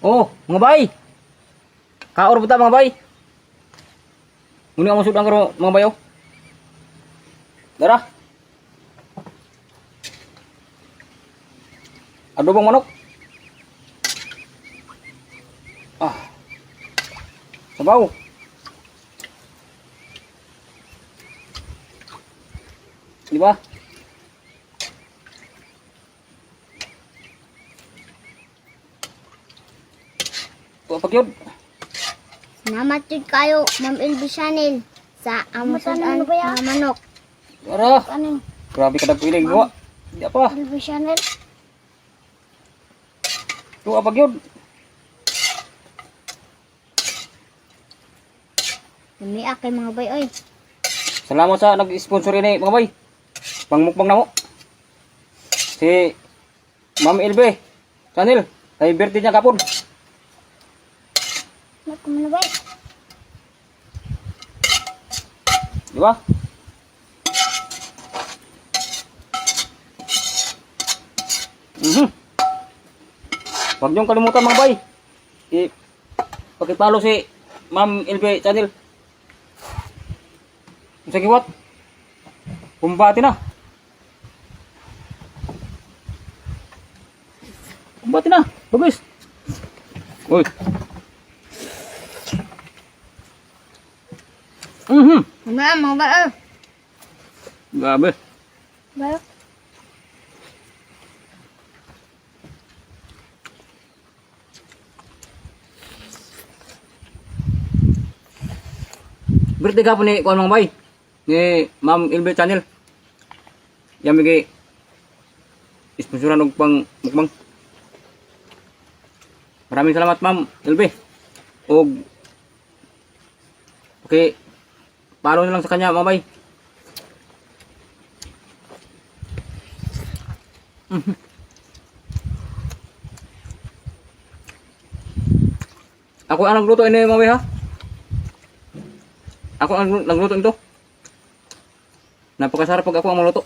Oh, mga bay. Kaor buta, mga bay. Muna ang masudang karo, mga bayo. Dara. Adobong manok. Ah. Sabaw. Di ba? Wa pa gyud. Salamat jud kayo, Ma'am Elby Chanel, sa among sudan nga manok. Dara. Ano? Grabe ka nagpiling gawa. Di pa. Elby Chanel. Tuwa pa gyud. Lami kay mga bay oy. Salamat sa nag-sponsor ini, mga bay. Pangmukbang na mo. Si Ma'am Elbe Channel, ay birthday niya kapon. Mat ko man bay. Di ba? Huwag niyong kalimutan, mga bay. I pakipalo si Ma'am Elbe Channel. Sa giwat. Kumbati na. Kumbati na. Bagus. Uy. Lami mga bay oy. Grabe. Bay. Birthday ka po ni Kuan, mga bay. Ni Ma'am Ilbe Channel. Yan bigay sponsoran og pang mukbang. Maraming salamat, Ma'am Ilbe. Og okay, follow na lang sa kanya, mga bay. Ako ang nagluto ini, mga bay, ha. Ako ang nagluto nito. Napakasarap pag ako ang magluto.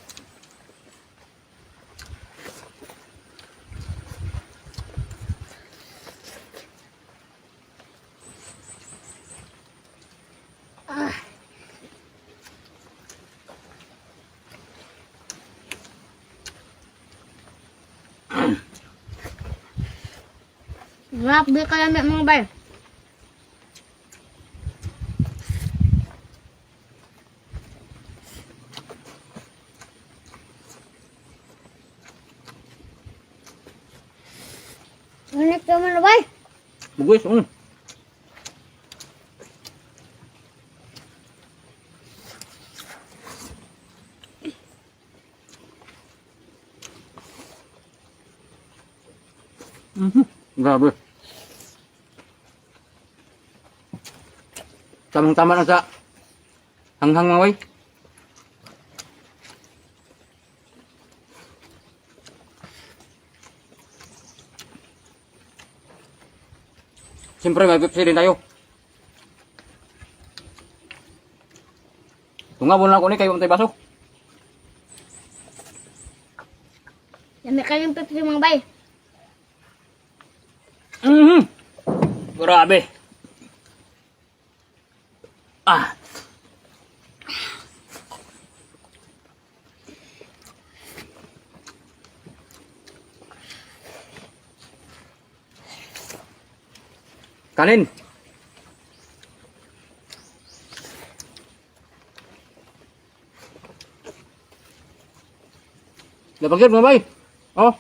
Grabe ka lami, mga bay. Ulit ka man bay. Bugis, Grabe. Tamang-tama lang sa hanghang, mga way. Siyempre, may Pepsi din tayo. Tungabon lang ako ni kayo tayo baso. Lami kayong Pepsi, mga bay. Grabe. Ah. Kanin. Dapat yun, mga bay. Oh.